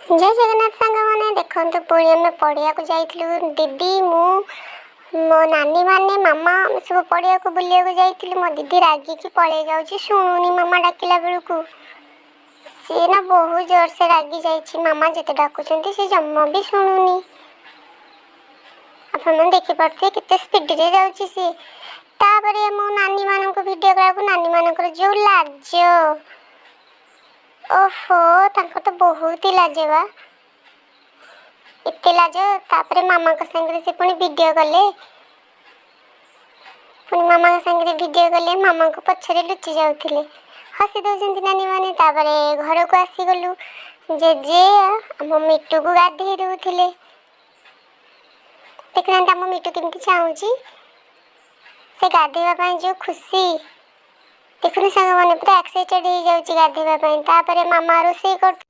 ଜୟ ଜଗନ୍ନାଥ ସାଙ୍ଗମାନେ, ଦେଖନ୍ତୁ, ପୁଣି ଆମେ ପଡ଼ିଆକୁ ଯାଇଥିଲୁ। ଦିଦି, ମୁଁ, ମୋ ନାନୀ ମାନେ, ମାମା, ଆମେ ସବୁ ପଡ଼ିଆକୁ ବୁଲିବାକୁ ଯାଇଥିଲୁ। ମୋ ଦିଦି ରାଗିକି ପଳେଇ ଯାଉଛି, ଶୁଣୁନି ମାମା ଡାକିଲା ବେଳକୁ। ସିଏ ନା ବହୁତ ଜୋରସେ ରାଗି ଯାଇଛି। ମାମା ଯେତେ ଡାକୁଛନ୍ତି, ସେ ଜମା ବି ଶୁଣୁନି। ଆପଣମାନେ ଦେଖିପାରୁଥିବେ କେତେ ସ୍ପିଡ଼ରେ ଯାଉଛି ସିଏ। ତାପରେ ମୋ ନାନୀ ମାନଙ୍କୁ ଭିଡ଼ିଓ କଲାବେଳକୁ ନାନୀ ମାନଙ୍କର ଯେଉଁ ଲାଜ, ଓହୋ, ତାଙ୍କର ତ ବହୁତ ହି ଲାଜ ବା, ଏତେ ଲାଜ। ତାପରେ ମାମାଙ୍କ ସାଙ୍ଗରେ ସେ ପୁଣି ଭିଡ଼ିଓ କଲେ। ପୁଣି ମାମାଙ୍କ ସାଙ୍ଗରେ ଭିଡ଼ିଓ କଲେ, ମାମାଙ୍କ ପଛରେ ଲୁଚି ଯାଉଥିଲେ। ହସି ଦେଉଛନ୍ତି ନାନୀ ମାନେ। ତାପରେ ଘରକୁ ଆସିଗଲୁ। ଜେଜେ ଆମ ମିଟୁକୁ ଗାଧେଇ ଦେଉଥିଲେ। ଦେଖୁନାହାନ୍ତି, ଆମ ମିଟୁ କେମିତି ଚାହୁଁଛି ସେ ଗାଧେଇବା ପାଇଁ, ଯେଉଁ ଖୁସି। ଦେଖୁନି ସାଙ୍ଗମାନେ, ପୁରା ଏକ୍ସାଇଟେଡ୍ ହେଇଯାଉଛି ଗାଧେଇବା ପାଇଁ। ତାପରେ ମାମା ରୋଷେଇ କରୁ